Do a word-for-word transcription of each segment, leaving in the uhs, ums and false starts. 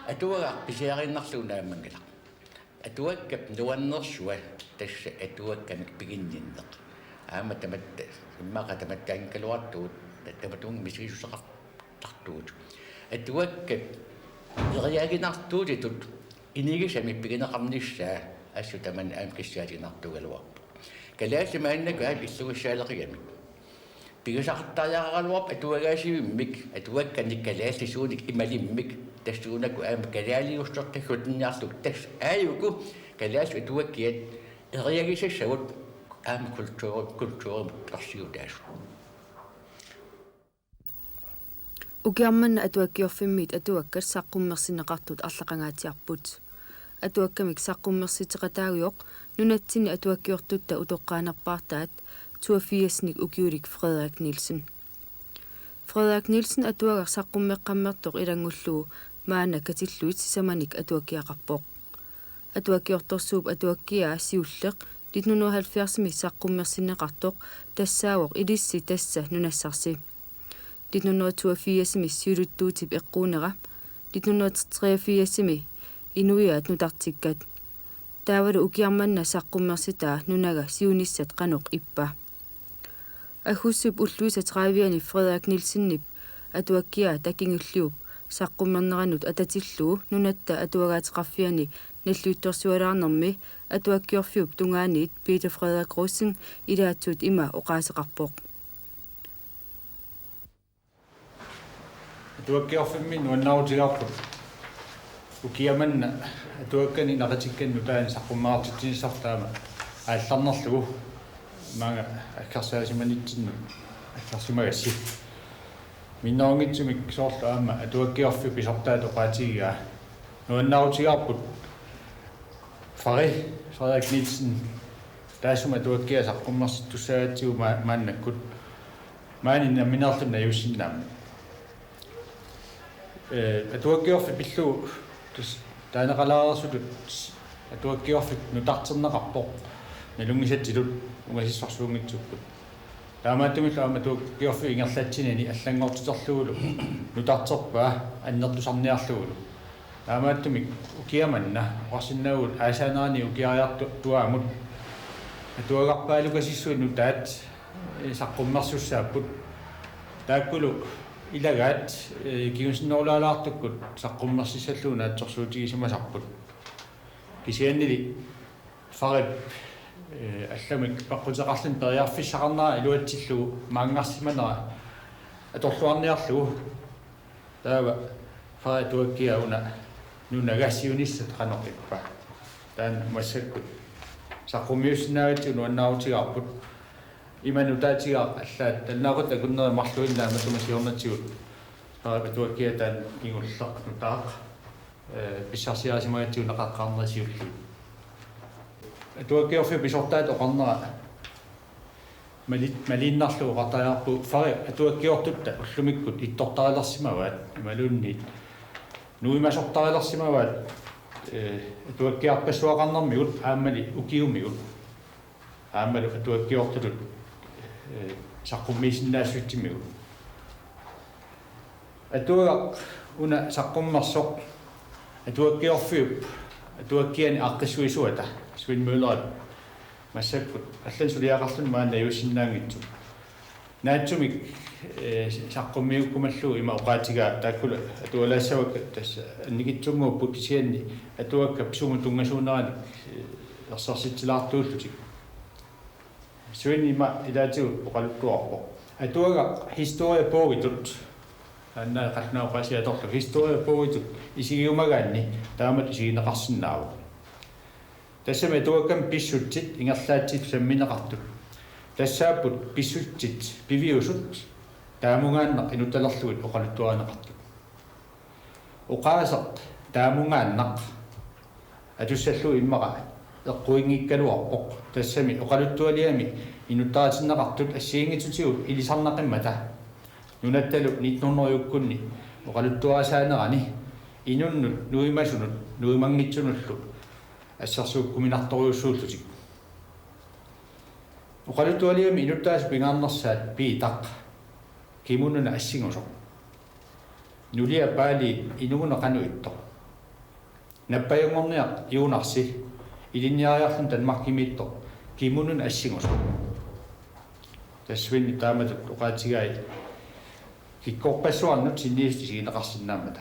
Atuagaq pisiariinnarlugu naammanngilaq. Atuakkap nuannersua tassa atuakkamik piginninneq. Aamma tamatta, immaqa tamattaanngikkaluartugut, tamatumunnga misigisussaaqartartugut. Atuakkat eriaginartuutitut inigisamik pigineqarnissaa assut tamanna aamma kissaatiginartuugaluarpoq. Kalaallit maannakkut aamma illugissaaleqigamik pigisaqartariaqaraluarput atuagaasivimmik, atuakkanik kalaallisuunik imalimmik, tassuunakkut aamma kalaaliussortaggutinniarlugu, tassa aajuku kalaallisut atuakkiat eriagisassavut aamma kulturi-, kulturimut persiutaasut. Ukiaq manna Atuakkiorfimmiit atuakkat saqqummersinneqartut arlaqangaatsiarput. Atuakkamik saqqummersitseqataagujoq nunatsinni atuakkiortutta utoqqaanerpaartaat toogfirsinik ukiulik Frederik Nielsen. Frederik Nielsen atuagaq saqqummeqqammertoq ilanngullugu maanna katillugit sisamanik atuakkiaqarpoq. Atuakkiortorsuup atuakkiaa siulleq nitten hundrede og halvfjerdsimi saqqummersinneqartoq tassaavoq ilissi tassa nunassarsi. Nitten hundrede toogfirsimi siulittuutip eqquunera, nitten hundrede treogfirsimi inuiaat nutartikkat. Taavalu ukiaq manna saqqummersitaa nunaga siunissat qanoq ippa. Aggustip ulluisa trediviani Frederik Nielsenip atuakkiaa Takingulliup saqqummerneranut atatillugu Nunatta Atuagaateqarfiani nalliuttorsualaarnermi Atuakkiorfiup tungaaniit Peter Frederik Rosing ilaatsut ima oqaaseqarpoq. Atuakkiorfimmi nuannaarutigaarput ukiaq manna atuakkanik naqitikkannut taanna saqqummertitsinissartaa aallarnerlugu maanga aggersaasimanitsinni aggersimagassi. Minnerunngitsumik soorlu aamma Atuakkiorfiup pisortaata oqaatigigaa nuannaarutigaarput Fari, Frederik Nielsen, taassuma atuakkiaa saqqummersittussaagatsigu ma-, maannakkut maani nammineerluni najuussinnaammat. Ee, Atuakkiorfik pillugu tassa taaneqalaareersutut Atuakkiorfik nutarterneqarpoq nalunngisatsinnut ungasissorsuunngitsukkut. Taamaattumillu aamma Atuakkiorfiup ingerlatsinini allanngortiterlugulu nutarterpaa annertusarniarlugulu. Taamaattumik ukiaq manna oqarsinnaavugut aasaanerani ukiariartuaamut atuagarpaalukasissuit nutaat, ee, saqqummersussaapput. Taakkulu ilagaat, ee, kingusinnerulaalaartukkut saqqummersissallugu naatsorsuutigisimasarput. Kisiannili Farip, ee, allamik peqquteqarluni periarfissaqarnera iluatsillugu maanngarsimanera atorluarniarlugu. Taava Farip atuakkiaa una nunaga siunissat qanoq ippa. Taanna massakkut saqqummiussinnaagatsigu nuannaarutigaarput. Ima nutaatigaaq allaat tallimaqqut akunneri marluinnaat matuma siornatigut. Farip atuakkiaa taanna kingulleq nutaaq, ee, pissarsiarisimagatsigu naqaqqaarneri siulliit. Atuakkiorfiup pisortaata oqarnera mali-, maliinnarlugu oqartariaqarpugut Farip atuakkiortutta ullumikkut ittortarilersimavaat imaluunniit nuimasortarilersimavaat, ee, atuakkiarpassuaqarnermigut aammali ukiumigut. Aammalu atuakkiortutut, ee, saqqummiisinnaassutsimigut. Atuagaq una saqqummersoq Atuakkiorfiup atuakkiani aaqqissuisuata Svend Møllerip massakkut allanut suliaqarluni maani najuussinnaanngitsoq. Naatsumik, ee, saqqummiukkumallugu ima oqaatigaa taakkulu atualaassavakka tassa annikitsunnguupput kisianni atuakkap sumut tunngasuuneranik, ee, ersersitsilaartuullutik. Svend ima ilaatigut oqaluttuarpoq. Atuagaq historieboogitut, anna qallunaat oqaasiatorlu historieboogitut isigiumagaanni taamatut isigineqarsinnaavoq. Tassami atuakkamik pissutsit ingerlatsitut sammineqartut tassaapput pissutsit piviusut taamungaannaq inuttalerlugit oqaluttuarineqartut. Oqaaseq taamungaannaq atussallugu immaqa eqquinnginneqaluarpoq, tassami oqaluttualiami inuttaritinneqartut assigiinngitsutigut ilisarnaqimmata nunattalu nitten hundrede-ukkunni oqaluttuarisaanerani inunnut nuimasunut nuimanngitsunullu assersuukkuminartorujussuullutik. Oqaluttualiami inuttaasut pingaarnersaat Piitaq, kimununa assingusoq. Nulia Paali inunnguna qanoq ittoq. Nappajunngorniaq Juunarsi ilinniariarluni Danmarkimiittoq kimunun assingusoq. Tassuinni taamatut oqaatigai kikkorpassuarnut sinniisut isigineqarsinnaammata.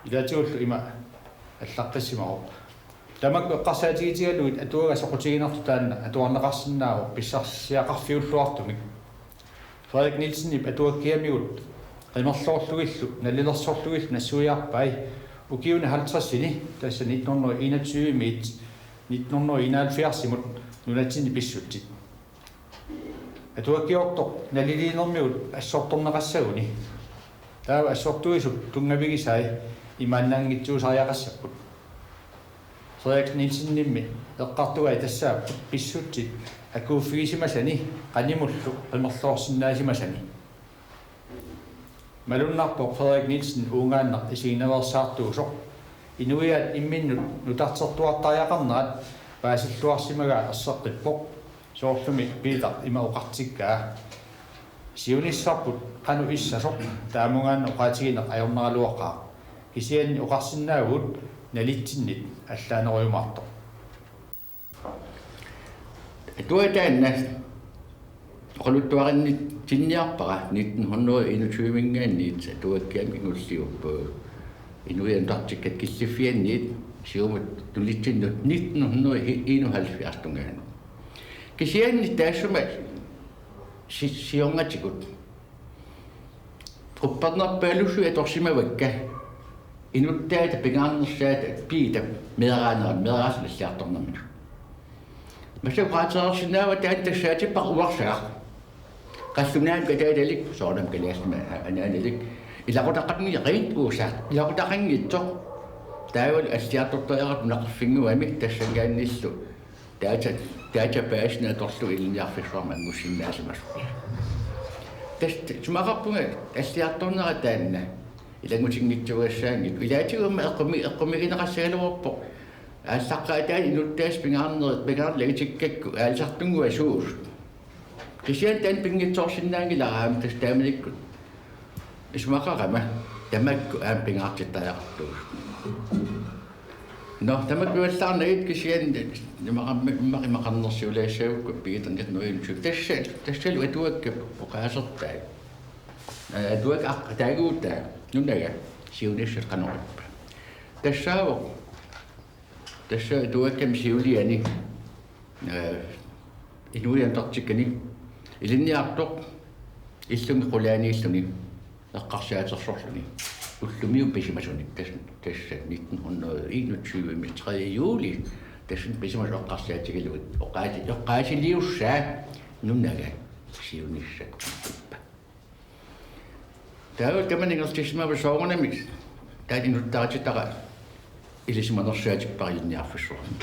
Ilaatigullu ima allaqqissimavoq. Tamakku eqqarsaatigitigalugit atuagaq soqutiginartoq taanna atuarneqarsinnaavoq pissarsiaqarfiulluartumik. Frederik Nielsenip atuakkiamigut qimerloorlugillu nalilersorlugillu nassuiarpai ukiuni halvtredsini, tassa nitten hundrede enogtyve-miit nitten hundrede enoghalvfjerds-imut nunatsinni pissutsit. Atuakkiortoq naliliinermigut assortorneqassaguni. Taava assortuisup tunngavigisai imaannaanngitsuusariaqassapput. Frederik Nielsenimmi eqqartugai tassaapput pissutsit akuuffigisimasani qanimullu qimerloorsinnaasimasani. Malunnarpoq Frederik Nielsen uunngaannaq isigineqarsaartuusoq. Inuiaat imminnut nutartertuartariaqarnerat paasilluarsimagaa erseqqippoq. Soorlumi Piitaq ima oqartikkaa: Siunissarput qanoq issasoq taamungaannaq oqaatigineq ajorneraluaqaaq. Kisianni oqarsinnaavugut nalitsinnit allaanerujumaartoq. Atuagaq taanna oqaluttuarinniarpara nitten hundrede enogtyve-minngaanniit atuakkiamik kingulliup Inuiaat Nutartikkat killiffianniit siumut nunitsinnut nitten hundrede enoghalvfjerds tungaanut. Kisianni taassuma si-, siornatigut quppernerpaalussuit atorsimavakka inuttaata pingaarnersaata Piitap meeraanerani, meeraasanut alliartornerminut. Massa oqaatigerisinnaavara taanna tassaatippara uarsagaq. Qallunaanut ataatalik, soorunami kalaallisut anaanalik, ilaqutaqanngitsoq, rent usa, ilaqutaqanngitsoq. Taavalu alliartortariaqartoq nunaqarfinnguami tassanngaanniillu data, database-ini atorlugu ilinniarfissuarmut angusinnaasimasoq. Tassa isumaqarpunga alliartornera taanna ilanngutinngitsuugassaanngitsoq. Ilaatigut aamma eqqumi-, eqqumigineqassagaluarpoq. Aallaqqaataani inuttaasut pingaarnerit, pingaarnerit lagitikkakku aalisartunngua suusut. Kisianni taanna pinngitsoorsinnaanngilara aamma tassa taamanikkut. Isumaqarama tamakku aamma pingaartittariaqartuusut. Nå, tamakku allaarnagit kisianni imaqarmi-, immaq-, imaqarnersiulaassagukku Piitaq nitten hundrede enogtyve. Tassa, tassalu atuakkat oqaasertai. Aa, atuakkat aq-, taaguutaa nunaga siunissat qanoq ippa. Tassaavoq, tassa atuakkami siuliani, aa, Inuiaat Nutartikkani ilinniartoq illumi qulaaniilluni eqqarsaatersorluni ullumikkut pisimasunik, tas-, tassa nitten hundrede enogtyve-mi tredje juli, tassa pisimasut eqqarsaatigalugit oqaasi-, oqaasiliussaa nunaga siunissat ippa. Taava tamanna ingerlatissimavara soorunami taanna inuttarititara ilisimanersaatippara ilinniarfissuarmi.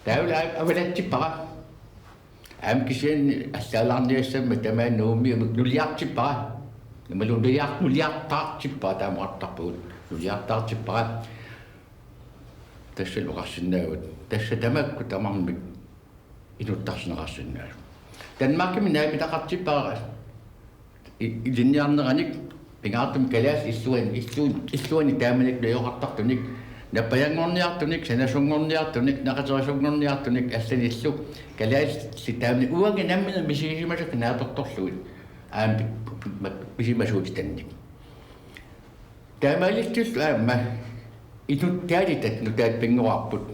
Taava avalatsippara. Aamma kisianni allaalaarniassammat tamaani Nuummiumut nuliartippara. Imaluunniit nuliar-, nuliartaartippara, taama oqartarpugut. Nuliartaartippara. Tassalu oqarsinnaavugut. Tassa tamakku tamarmik inuttarsineqarsinnaasut. Danmarkimi naapitaqartippara i-, ilinniarneranik pingaartumik kalaallit illuan-, illuun-, illuanni taamanikkut najugaqartartunik, nappajanngorniartunik, sanasunngorniartunik, naqaterisunngorniartunik, allanillu kalaallit taamani uanga nammineq misigisimasakka naapertorlugit aamma pi-, pi-, pisimasuutitannik. Taamaalillutillu aamma inuttaalitat nutaat pinnguarput.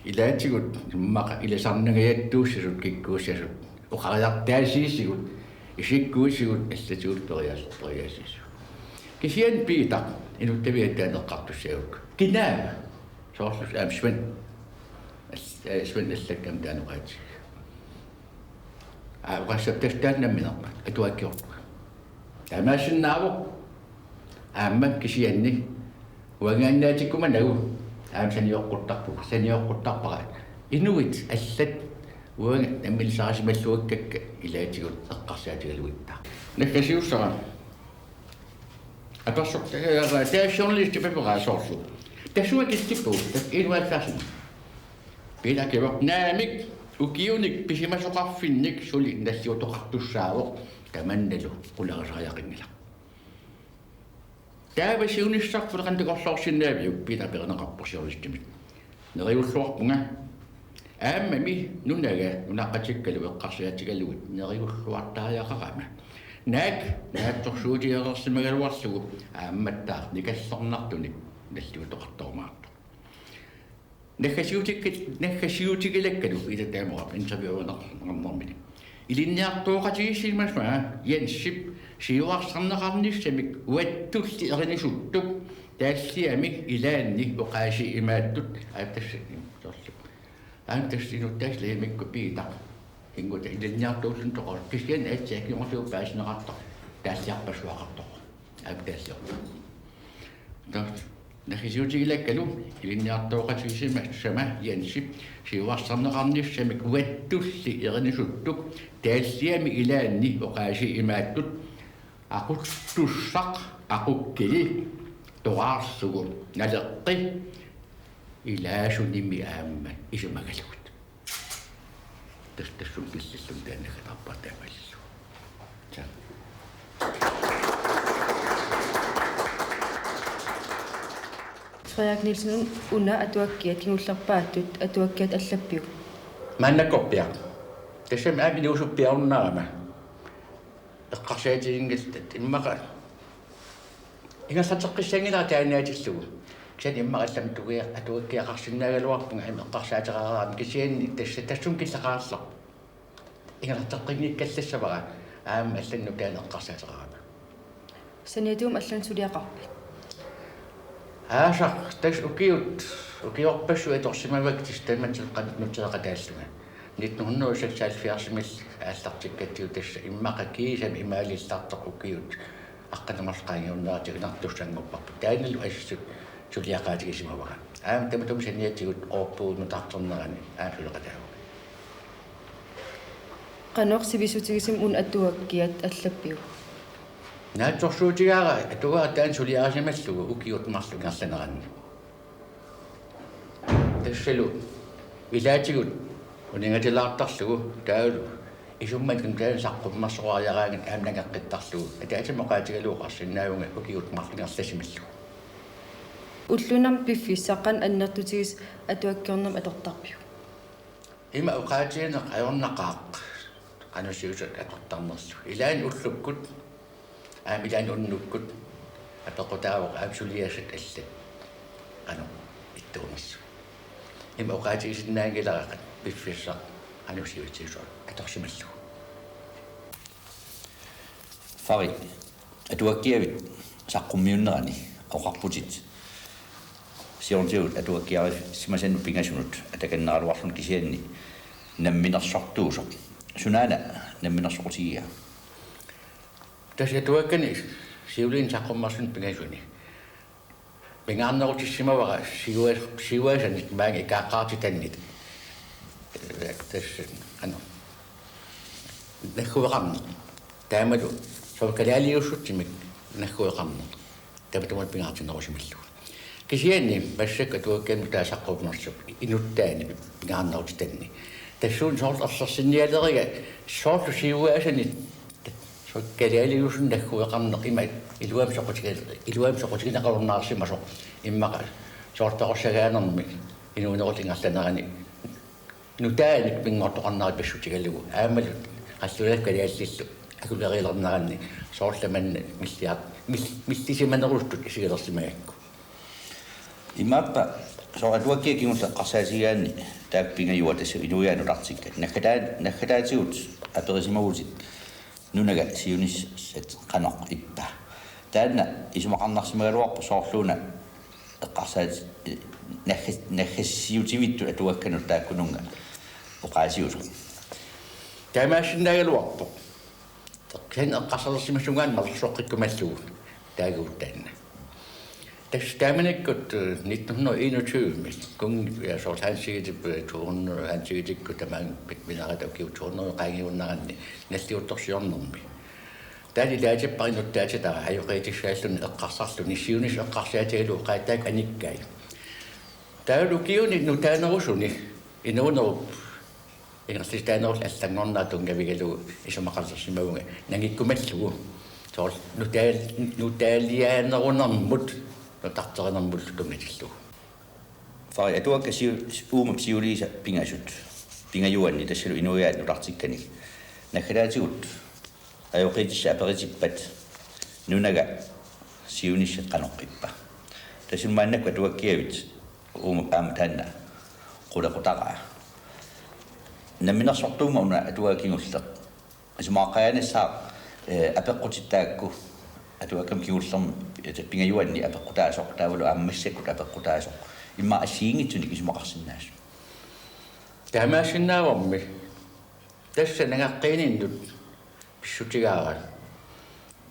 Ilaatigut immaqa ilisarnangajattuussasut kikkuussasut. Oqariartaasiisigut, isikkuusigut, allatigullu periaas-, periaasiisigut. Kisianni Piitaq inuttaviat taanna eqqartussagukku. Kinaava? Soorlu aamma Svend. Al-, eh, Svend allakkami taanna oqaatigaa. Aa, oqassapput tassa taanna namminerpat atuakkiorpunga. Taamaassinnaavoq aamma kisianni uangaannaatikkuma nagu aamma sanioqquttarpugut, sanioqquttarpara. Inuit allat uanga nammineq saasimalluakkakka ilaatigut eqqarsaatigalugittaa. Naggasiussara. Apersortagaa taava journalistip aperaa soorlu. Tassunga killippugut, tassa enoghalvfjerdsimi. Piitaq akivoq: Naamik, ukiunik pisimasoqarfinnik suli nalliutoqartussaavoq, tamannalu qularisariaqanngilaq. Taava siunissaq qanoq takorloorsinnaaviuk, Piitaq aperineqarpoq siornattumik. Neriulluarpunga. Aammami nunaga nunaqqatikkalu eqqarsaatigalugit neriulluartariaqarama. Naak naatsorsuutigereersimagaluarlugu aammattaaq nikallornartunik nalliutoqartarumaartoq. Naggasiutikkit-, naggasiutigilakkalu Piitaq taamaapput interviewinarnermini. Ilinniartooqatigiissimasama Jensip siuarsarneqarnissamik uattulli erinusuttuk taalliamik ilaanni oqaasii imaattut aaptassanik soorlu. Aaptassinut taasliamikku Piitaq. Inguta ilinniartuulluni toqor. Kisianni aatsaat kingornagut paasineqartoq taalliarpassuaqartoq. Aaptaassuaq. Taava naggasiutigilakkalu ilinniartooqatigiissimasama Jensip siuarsarneqarnissamik uattulli erinusuttuk taalliamik ilaanni oqaasii imaattut aquttussaq aqukkili toraarlugu naleqqi ilaasunimi aamma isumagalugu. Tas-, tassunga pillilluni taanna naggatarpaa taamaalillugu. Taava. Frederik Nielsen, una atuakkiat kingullerpaattut atuakkiat allappiuk? Maannakkorpiaq. Tassami aamma inuusuppiarunnaarama. Eqqarsaatiginngillat immaqa ingerlateqqissanngilara taanna atillugu. Kisianni immaqa allamut tugia-, atuakkiaqarsinnaagaluarpunga aamma eqqarsaateqareerama kisianni tassa tassunga killeqarallarpoq. Ingerlatseqqinngikkallassavara aamma allanut taanna eqqarsaateqarama. Saniatigut allanut suliaqarpit? Aasaq, tassa ukiut, ukiorpassuit atorsimavakka tassa tamatta qanoq nutseqataallunga. Nitten hundrede og seksoghalvfjerds-imilli aallartikkatsigu tassa immaqa kiisami imaalillartoq ukiut aqqaneq-marluk qaangiunnerata inartussanngorparput. Taannalu assut suliaqaatigisimavara. Aamma tamatuma saniatigut oorpugut nutarternerani aamma suleqataavunga. Qanoq sivissutigisumik una atuakkiat allappiuk? Naatsorsuutigaara atuagaq taanna suliarisimallugu ukiut marluk ingerlaneranni. Tassalu ilaatigut uninngatilaartarlugu taavalu isummat taanna saqqummersoqariaraangat aamma nangeqqittarlugu. Ataatsimut oqaatigalugu oqarsinnaavunga ukiut marluk ingerlasimallugu. Ulloq naammagit piffissaq qanoq annertutigisoq atuakkiornermut atortarpiuk? Ima oqaatigineq ajornaqaaq qanoq siusut atortarnerlu. Ilaanni ullukkut, aamma ilaanni unnukkut, apeqqutaavoq aamma suliassat allat qanoq ittuunersoq. Ima oqaatigisinnaanngilara qanoq piffissaq qanoq siusiusoq atorsimallugu. Fari, atuakkiavit saqqummiunnerani oqarputit siornatigut atuakkiarisimasannut pingasunut atakanneraluarluni kisianni namminersortuusoq. Sunaana namminersoqutigigaa? Tassa atuakkani siuliini saqqummersunut pingasuni pingaarnerutissimavara siua-, siuaasanit maanga ikaaqqaartitannit. Tassa, qanoq, naggueqarneq. Taamalu soorlu kalaaliussutsimik naggueqarneq. Tamatuma pingaartinnerusimallugu. Kisianni massakkut atuakkanut taava saqqummersoq inuttaani pingaarnerutitanni. Tassuuna soorlu ersersinnialeriga soorlu siuaasanit soorlu kalaaliussutsimik naggueqarneq ima iluamik soqutigineq, iluamik soqutigineqarunnaarsimasoq immaqa soorlu toqussagaanermik inuunerulluni ingerlanerani nutaanik pinngortoqarnera pissutigalugu aammalu qallunaatut kalaallisut akuleriilerneranni soorlu manna milliar-, mil-, millisimanerusuttut isigilersimagakku. Imaappa soorlu atuakkiat kingulleq eqqarsaatigigaanni taakku pingajuat tassa inuiaat nutartikkat. Naggataa-, naggataatigut aperisimavutit nunaga siunissat qanoq ippa. Taanna isumaqarnarsimagaluarpoq soorluuna eqqarsaat-, nagga-, naggasiutivittut atuakkanut taakkununnga oqaasiusoq. Taamaassinnaagaluarpoq. Kisianni eqqarsarsimasungaanni malersoqqikkumallugu taaguut taanna. Tassa taamanikkut, øh, nitten hundrede og enogtyve-mi kun-, ja, soorlu Hans Egedep, øh, to hundrede, Hans Egedep tamaanga pit-, pinarata ukiut to hundrede qaangiunneranni nalliuttorsiornermi. Taanna ilaatippara inuttaatitara ajoqiitissaalluni eqqarsarluni siunissaq eqqarsaatigalugu oqaatsit taakku anikkai. Taava ukiuni nutaanerusuni inuunerup ingerlatitaanerullugu allanngornera tunngavigalugu isumaqarsimavunga nangikkumallugu. Soorlu nutaal-, nutaaliaanerunermut nutarterinermullu tunngatillugu. Fari, atuakkat siu-, uumap siuliisa pingasut, pingajuanni tassalu inuiaat nutartikkanik, naggataatigut ajoqiitissat aperitippat: Nunaga siunissat qanoq ippa? Tassami maannakkut atuakkiavit uumap aamma taanna qulequtaraa. Namminersortuummat una atuagaq kingulleq. Isumaqarnissaa, eh, apeqqutit taakku atuakkami kingullermi, eh, pingajuanni apeqqutaasoq, taavalu aamma massakkut apeqqutaasoq. Immaqa assigiinngitsunik isumaqarsinnaasut. Taamaassinnaavarmi tassa nangaqqiininnut pissutigaara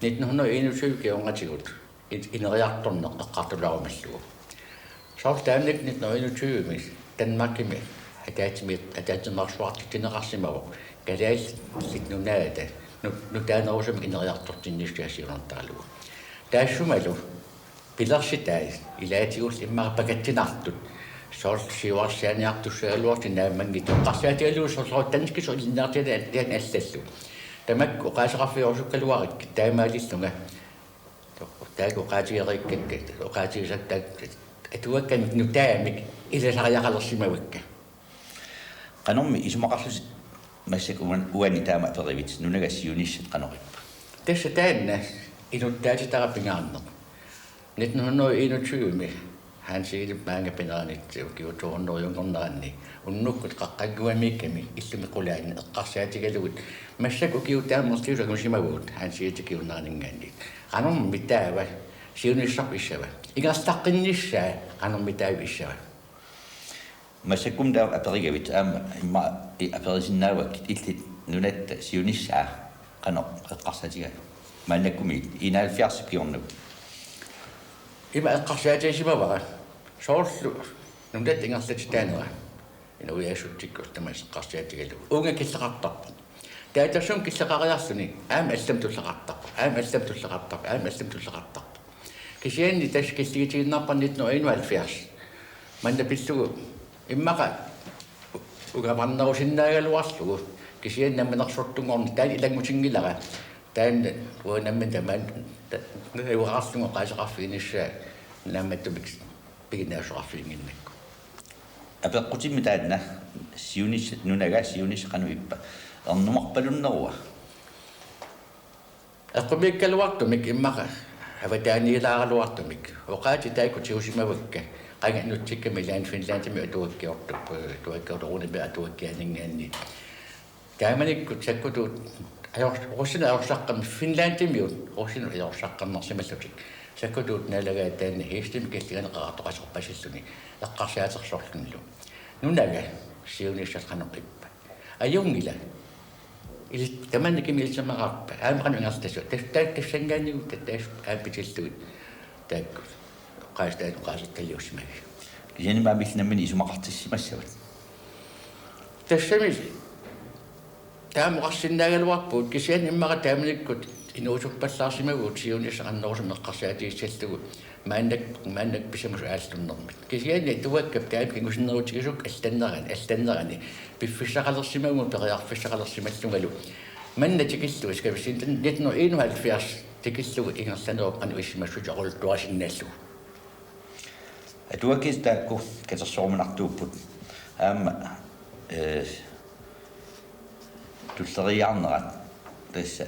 nitten hundrede enogtyve kingornatigut in-, ineriartorneq eqqartulaarumallugu. Soorlu taamanikkut nitten hundrede enogtyve-mi Danmarkimi ataatsimi-, ataatsimeersuartitsineqarsimavoq Kalaallit Nunaata nu-, nutaanerusumik ineriartortinnissaa siunertaralugu. Taassumalu pilersitai ilaatigullu immaqa pakatsinartut, soorlu siuarsiaaniartussagaluartut naammanngitsut, eqqarsaatigalugu soorlu danskisut ilinniartitaat allallu. Tamakku oqaaseqarfigerusukkaluarakkit taamaalillunga. Taakku oqaatigereerakku, oqaatigisakka taakku atuakkanik nutaamik ilasariaqalersimavakka. Qanormi isumaqarlutit massakkut uan-, uani taama aperivit: Nunaga siunissat qanoq ippa? Tassa taanna inuttaatitara pingaarneq. Nitten hundrede enogtyve-mi Hans Egedep maanga pineranitsi ukiut to hundredenngorneranni unnukkut qaqqannguamiikkami illumi qulaani eqqarsaatigalugit: Massakkut ukiut taama merliusut angusimavagut Hans Egede kingornerinngaanniit. Qanormi taava siunissaq issava? Ingerlaqqinnissaa qanormi taava issava? Massakkut taava aperigavit aamma immaqa i-, aperisinnaavakkit illit nunatta siunissaa qanoq eqqarsaatigalugu. Maannakkummi enoghalvfjerds kingornagut. Ima eqqarsaatigisimavara soorlu nunatta ingerlatitaanera inuiaassutsikkut tamaasa eqqarsaatigalugu. Uunga killeqartarpoq. Taava tassunga killeqariarluni aamma allamik tulleqartarpoq, aamma allamik tulleqartarpoq, aamma allamik tulleqartarpoq. Kisianni tassa killigitiinnarpara nitten hundrede enoghalvfjerds. Manna pillugu immaqa u-, ungavarnerusinnaagaluarlugu, kisianni namminersortunngornermi taanna ilanngutinngilara. Taanna uanga nammineq tamaani ta-, najugaqarlunga oqaaseqarfiginissaa naammattumik piginnaassuseqarfiginnginnakku. Apeqqutimmi taanna siunissat, Nunaga siunissaq qanoq ippa, ernumarpalunnerua? Eqqumiikkaluartumik immaqa avataaniilaaraluartumik oqaatsit taakku tigusimavakka, qanga nutsikkami ilaanni Finlandimi atuakkiortup, atuakkiortup Runemi atuakkianinngaanniit. Taamanikkut sakkutuut ajor-, russinermi ajorsaqqammi, Finlandimiut russinermi ajorsaqqammersimallutik, sakkutuut naalagaat taanna Hestemik killinganeqartoqasorpasilluni eqqarsaatersorlunilu: Nunaga siunissaq qanoq ippa? Ajunngilaq. Ilis-, tamanna kimi ilisimaneqarpa? Aamma qanoq ingerlatissavat? Tas-, ta-, tassanngaanniit ta-, tas-, aamma pitillugit taakku oqaas-, taanna oqaasertaliussimavai. Kisianni aamma illit nammineq isumaqartissimassavat. Tassami taama oqarsinnaagaluarpugut, kisianni immaqa taamanikkut inuusuppallaarsimavugut siunissaq annerusumik eqqarsaatigissallugu maannak-, maannakkut pisamasut aallunnermik. Kisianni atuakkap taama kingusinnerutigisukkat allannerani, allannerani piffissaqalersimavugut periarfissaqalersimallungalu. Manna tikillugu, skal vi sige, nitten hundrede enoghalvfjerds tikillugu ingerlanerup qanoq issimassuseq oqaluttuarisinnaallugu. Atuakkiat taakku katersoruminartuupput. Aamma, eh, tulleriiaarnerat tassa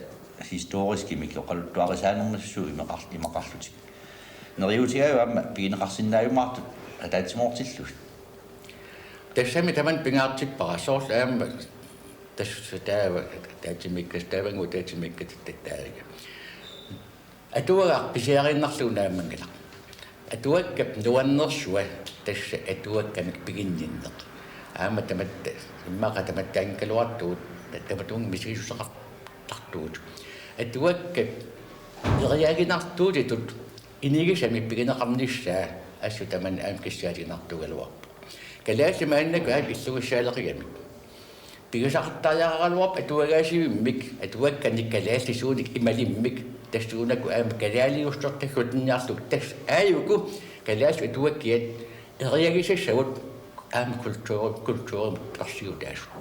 historiskimik oqaluttuarisaanermik suut imaqar-, imaqarlutik. Neriuutigaavit aamma pigineqarsinnaajumaartut ataatsimoortillugit? Tassami tamanna pingaartippara, soorlu aamma tassa taava ataatsimiikkatta, taavannguaq ataatsimiikkatta tattaaviga. Atuagaq pisiariinnarlugu naammanngilaq. Atuakkap nuannersua tassa atuakkanik piginninneq. Aamma tamatta, immaqa tamattaanngikkaluartugut, ta-, tamatumunnga misigisussaaqartartugut. Atuakkap eriaginartuutitut inigisamik pigineqarnissaa assut tamanna aamma kissaatiginartuugaluarpoq. Kalaallit maannakkut aamma illugissaaleqigamik pigisaqartariaqaraluarput atuagaasivimmik, atuakkanik kalaallisuunik imalimmik, tassuunakkut aamma kalaaliussortaggutinniarlugu, tassa aajuku kalaallisut atuakkiat eriagisassavut aamma kulturi-, kulturimut torsiutaasut.